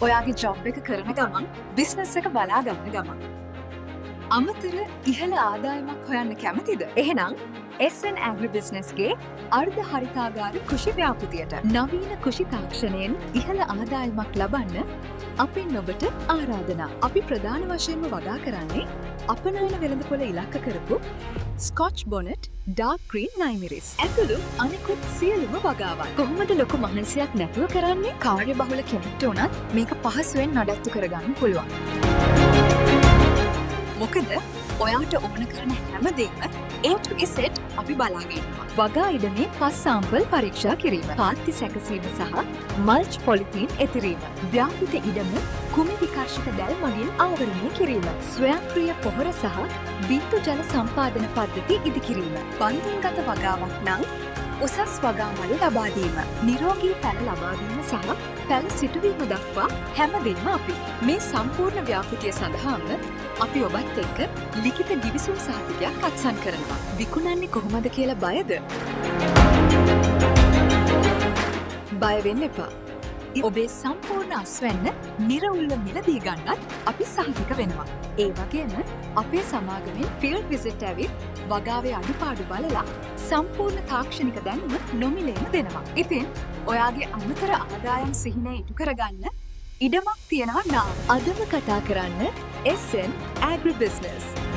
ඔයාගේ ජොබ් එක කරන ගමන් බිස්නස් එක බලා ගන්න ගමන් අමතර ඉහළ ආදායමක් හොයන්න කැමතිද? එහෙනම් SN Agri Business ගේ අර්ධ හරිතාගාර කෘෂි ව්‍යාපෘතියට නවීන කෘෂි තාක්ෂණයෙන් ඉහළ ආදායමක් ලබන්න අපෙන් ඔබට ආරාධනා. අපි ප්‍රධාන වශයෙන්ම වගා කරන්නේ අපනයන වෙළඳපොළ ඉලක්ක කරපු ස්කොච් බොනට්, ඩාර්ක් ග්‍රීන් නයිමිරිස් ඇතුළු අනෙකුත් සියලුම වගාවන්. කොහොමද ලොකු මහන්සියක් නැතුව කරන්නේ? කාර්යබහුල කෙනෙක්ට වුණත් මේක පහසුවෙන් නඩත්තු කරගන්න පුළුවන්. මොකද ඔයාට ඕන කරන හැමදේම A to Z අපි බලාගෙන ඉන්නවා. වගා ඉඩමේ පස් සාම්පල් පරීක්ෂා කිරීම, පාත්ති සැකසීම සහ මල්ච් පොලිතීන් එතිරීම, ව්‍යාපිත ඉඩම කුමි විකර්ෂක දැල් මගින් ආවරණය කිරීම, ස්වයංක්‍රීය පොහොර සහ බින්දු ජල සම්පාදන පද්ධති ඉදිකිරීම, බන්ධන්ගත වගාවක් නම් උසස් වගා මලු ලබා දීම, නිරෝගී පැල ලබා දීම සහ පැල සිටුවීම දක්වා හැමදේම අපි. මේ සම්පූර්ණ ව්‍යාපෘතිය සඳහාම අපි ඔබත් එක්ක ලිඛිත ගිවිසුම් සහතිකයක් අත්සන් කරනවා. විකුණන්නේ කොහොමද කියලා බයද? බය වෙන්න එපා. ඔබේ සම්පූර්ණ අස්වැන්න නිරවුල්ව මිලදී ගන්නත් අපි සහතික වෙනවා. ඒ වගේම අපේ සමාගමෙන් ෆීල්ඩ් විසිට් ඇවිත් වගාවේ අඩුපාඩු බලලා සම්පූර්ණ තාක්ෂණික දැනුම නොමිලේම දෙනවා. ඉතින් ඔයාගේ අමතර ආදායම් සිහිනය ඉටු කරගන්න ඉඩමක් තියෙනවා නා. අදම කතා කරන්න SN Agri Business.